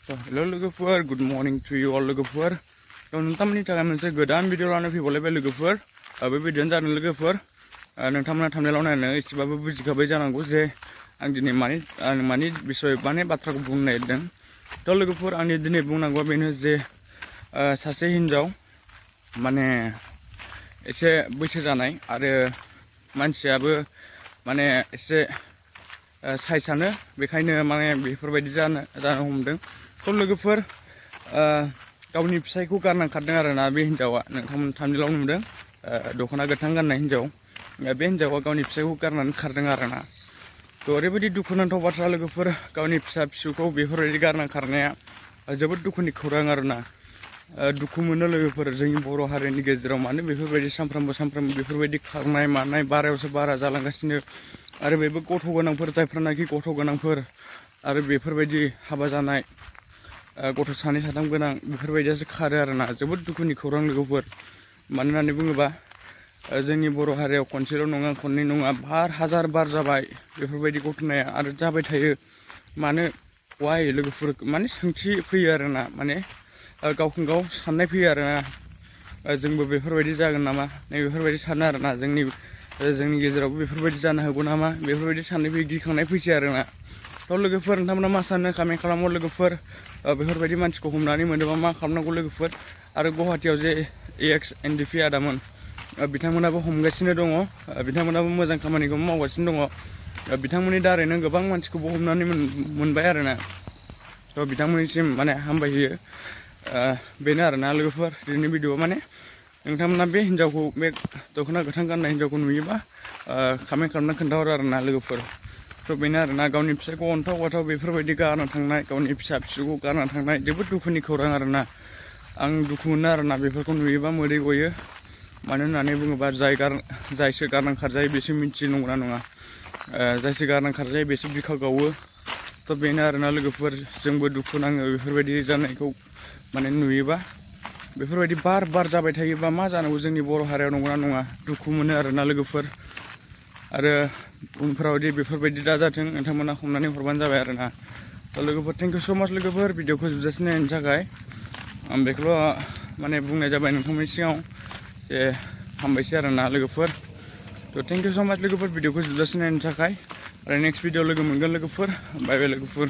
Hello lwgwpwr, good morning to you all lwgwpwr. नोंथांमोननि थाखाय मोनसे गोदान भिडिअ लानानै फैबावलायबाय लwgwpwr। बे भिडिअआनो जादों लwgwpwr। नोंथांमोना थांनायाव नायनानै एसेबाबो बुजिखाबाय जानांगौ जे आं दिनै मानि बिसय माने बाथ्राखौ बुंनो नागिरदों। लwgwpwr आंनि दिनै बुंनांगौआ बेनो जे सासे हिनजाव माने एसे बैसो जानाय आरो मानसियाबो माने एसे साइसानो बेखायनो माने बेफोरबायदि जानो हमदों। लwgwpwr गावनि फिसायखौ गारनांखारदों आरोना बे हिनजावा। नोंथांमोन थामनेलाव नुदों दख'ना गोथां गाननाय हिनजाव। बे हिनजावा गावनि फिसायखौ गारनानै खारदों आरोना। ओरैबायदि दुखुनांथाव बाथ्रा लwgwpwr, गावनि फिसा फिसौखौ बेफोरबायदि गारना खारनाया जोबोद दुखुनि खौरां आरोना। दुखु मोनो लwgwpwr जोंनि बर' हारिनि गेजेराव मानो बेफोरबायदि सानफ्रामबो बेफोरबायदि खारनाय मानाय बारायावसो बारा जालांगासिनो। आरो बेबो गथ' गोनांफोर, जायफ्रानाखि गथ' गोनांफोर आरो बेफोरबायदि हाबा जानाय गथ' सानै साथाम गोनां बेफोरबायदियासो खारो आरोना। जोबोद दुखुनि खौरां लwgwpwr। मानो होननानै बुङोबा जोंनि बर' हारियाव खनसेल' नङा खननै नङा हाजार बार जाबाय बेफोरबायदि घटनाया आरो जाबाय थायो। मानो वाइ लwgwpwr माने सोंथि फैयो आरोना, माने गावखौनो गाव साननाय फैयो आरोना। जोंबो बेफोरबायदि जागोन नामा नैबेफोरबायदि सानो आरोना। जोंनि गेजेरावबो बेफोरबायदि जानो हागौ नामा बेफोरबायदि साननाय फैयो, गिखांनाय फैसै आरोना। लwgwpwr नोंथांमोना मा सानो कमेन्ट खालामो लwgwpwr। बेफोरबायदि मानसिखौ हमनानै मोनोबा मा खालामनांगौ लwgwpwr। आरो गुवाहाटियाव जे EX-NDP आदामोन बिथांमोनाबो हमगासिनो दङ, बिथांमोनाबो मोजां खामानिखौ मावगासिनो दङ। बिथांमोननि दारैनो गोबां मानसिखौबो हमनानै मोनबाय आरोना। बिथांमोननिसिम माने हामबायहोयो। बेनो आरोना लwgwpwr दिनैनि भिडिअ। माने नोंथांमोना बे हिनजावखौ, बे दख'ना गोथां गाननाय हिनजावखौ नुयोबा कमेन्ट खालामना खोन्थाहर आरोना लwgwpwr। बेनो आरोना, गावनि फिसायखौ अनथाव बाथाव बेफोरबायदि गारना थांनाय, गावनि फिसा फिसौखौ गारना थांनाय जोबोद दुखुनि खौरां आरोना। आं दुखु मोनो आरोना बेफोरखौ नुयोबा मोदै गयो। मानो होननानै बुङोबा जायसो गारना खारजायो बेसो मिन्थियो नंगौना नङा। जायसो गारना खारजायो बेसो बिखा गावो। बेनो आरोना लwgwpwr, जोंबो दुखु नाङो बेफोरबायदि जानायखौ माने नुयोबा। बेफोरबायदि बार जाबाय थायोबा मा जानांगौ जोंनि बर' हारियाव नंगौना नङा, दुखु मोनो आरोना लwgwpwr। आरो उनफोरावदि बेफोरबायदि दाजाथों नोंथांमोना हमनानै हरबानो जाबाय आरोना। लwgwpwr थेंक इउ स' माच लwgwpwr भिडिअखौ जोबजासिम नायनायनि थाखाय। आं बेखौल' माने बुंनाय जाबाय नोंथांमोननि सिगाङाव जे हामबायसै आरोना लwgwpwr। थेंक इउ स' माच लwgwpwr भिडिअखौ जोबजासिम नायनायनि थाखाय। आरो नेक्स्ट भिडिअ लोगो मोनगोन लwgwpwr। बाय बाय लwgwpwr।